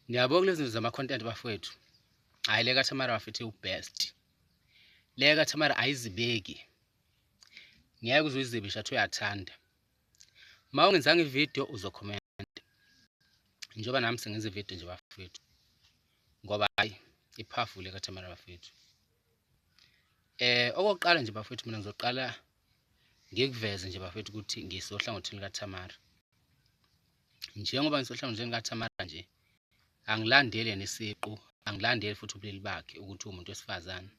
Ngiyabo kulezi zinto zama-content bafowethu. Hhayi le kaThamara bafethu iwu-best. Le kaThamara ayizibeki. Ngeke uze uyizibe shathi uyathanda. Uma ungenzanga ividiyo uzokhomenta. Njengoba nami sengenza ividiyo nje bafowethu. Ngoba hhayi i-powerful le kaThamara bafowethu. Okokuqala nje bafowethu mina ngizoqala ngikuveze nje bafowethu ukuthi ngisohlangothini likaThamara. Njengoba ngisohlangothini likaThamara nje angilandeli yena isiqu, angilandeli futhi ubulili bakhe ukuthi uwumuntu wesifazane.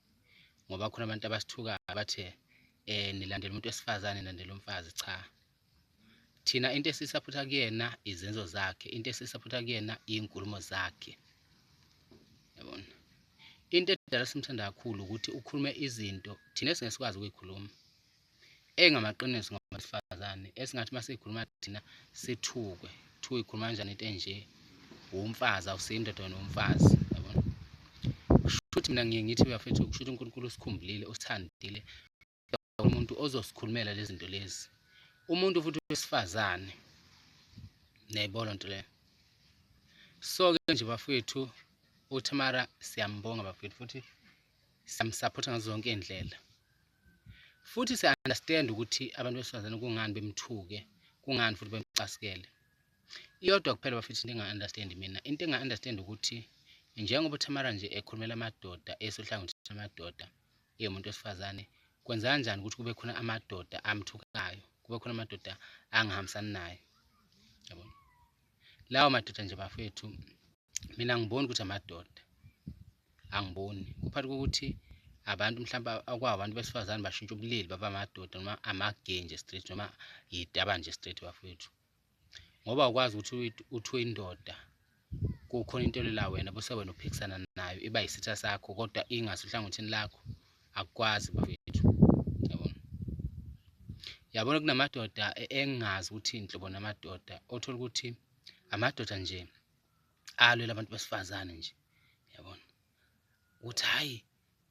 Ngoba khona abantu abasithukayo bathe nilandela umuntu wesifazane nilandela umfazi. Cha. Thina into esisaphutha kuyena izenzo zakhe, into esisaphutha kuyena iy'nkulumo zakhe. Yabona? Into edala simthanda kakhulu ukuthi ukhulume izinto thina esingeke sikwazi ukuyikhuluma. Engamaqiniso ngabesifazane esingathi uma siyikhuluma thina sithukwe. Kuthiwa uyikhuluma kanjani into enje? Uwumfazi awusiyo indoda wena uwumfazi. Yabona? Kushuthi mina ngiye ngithi bafethu kushuthi uNkulunkulu usikhumbulile usithandile umuntu ozosikhulumela lezi zinto lezi. Umuntu futhi wesifazane. Niyayibona nto leyo. So-ke nje bafowethu uThamara siyambonga bafowethu futhi siyamsupport ngazo zonke iy'ndlela. Futhi siya-understand ukuthi abantu besifazane kungani bemthuke, kungani futhi bemcasikele. Iyodwa kuphela bafethu into enga-understand mina, into enga-understand ukuthi njengoba uThamara nje ekhulumela amadoda esohlangothini lamadoda eyomuntu wesifazane, kwenza kanjani ukuthi kube khona amadoda amthukayo, kube khona amadoda angahambisani naye. Yabona? Lawo madoda nje bafethu mina angiboni ukuthi amadoda angiboni kuphakathi kokuthi abantu mhlawumbe okwabantu besifazane bashintsha ubulili baba amadoda noma ama-gay nje straight noma yidaba nje straight bafethu ngoba ukwazi ukuthi uthi uyindoda kukhona into elwela wena bese wena uphikisana nayo iba yisitha sakho kodwa ingase uhlangothini lakho akukwazi bafethu yabona yabona kunamadoda engingazi ukuthi inhlobo namadoda othola ukuthi amadoda nje alwela abantu besifazane nje yabona ukuthi hayi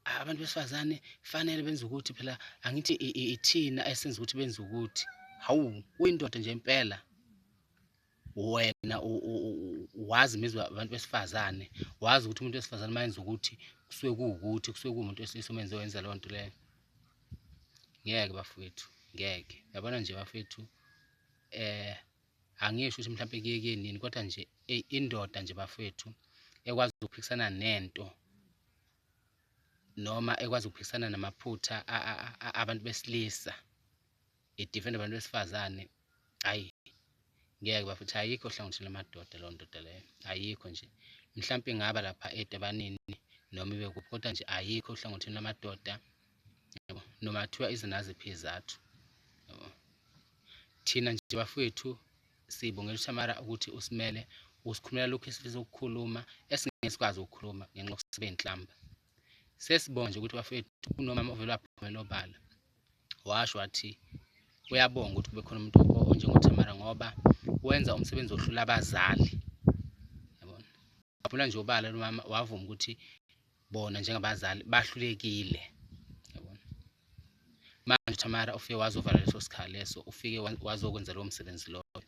abantu besifazane fanele benze ukuthi phela angithi ithina esenza ukuthi benze ukuthi hawu uyindoda nje impela wena wazi imizwa abantu besifazane wazi ukuthi umuntu wesifazane mayenza ukuthi kusuke kuwukuthi kusuke kuwumuntu wesilisa umenze wenza leyo nto leyo ngeke bafowethu ngeke yabona nje bafethu angisho ukuthi mhlawumbe kuye kuye nini kodwa nje eyi indoda nje bafowethu ekwazi ukuphikisana nento noma ekwazi ukuphikisana namaphutha abantu besilisa idefend abantu besifazane hayi ngeke bafethu ayikho ohlangothini lamadoda leyo ndoda leyo ayikho nje mhlawumbe ingaba lapha edabanini noma ibe kuphi kodwa nje ayikho ohlangothini lamadoda yabo noma kuthiwa ize naziphi izathu yabo thina nje bafowethu sibongela uThamara ukuthi usimele usikhulumela lokhu esifisa ukukhuluma esingeke sikwazi ukukhuluma ngenxa yokusebe inhlamba sesibonga nje ukuthi bafowethu kunomama ovele waphumela obala washo wathi uyabonga ukuthi kube khona umuntu onjengoThamara ngoba wenza umsebenzi ohlula abazali yabona waphula nje obala lo mama wavuma ukuthi bona njengabazali bahlulekile yabona manje uThamara ufike wazovala leso sikhala leso ufike wazokwenza lowo msebenzi loyo.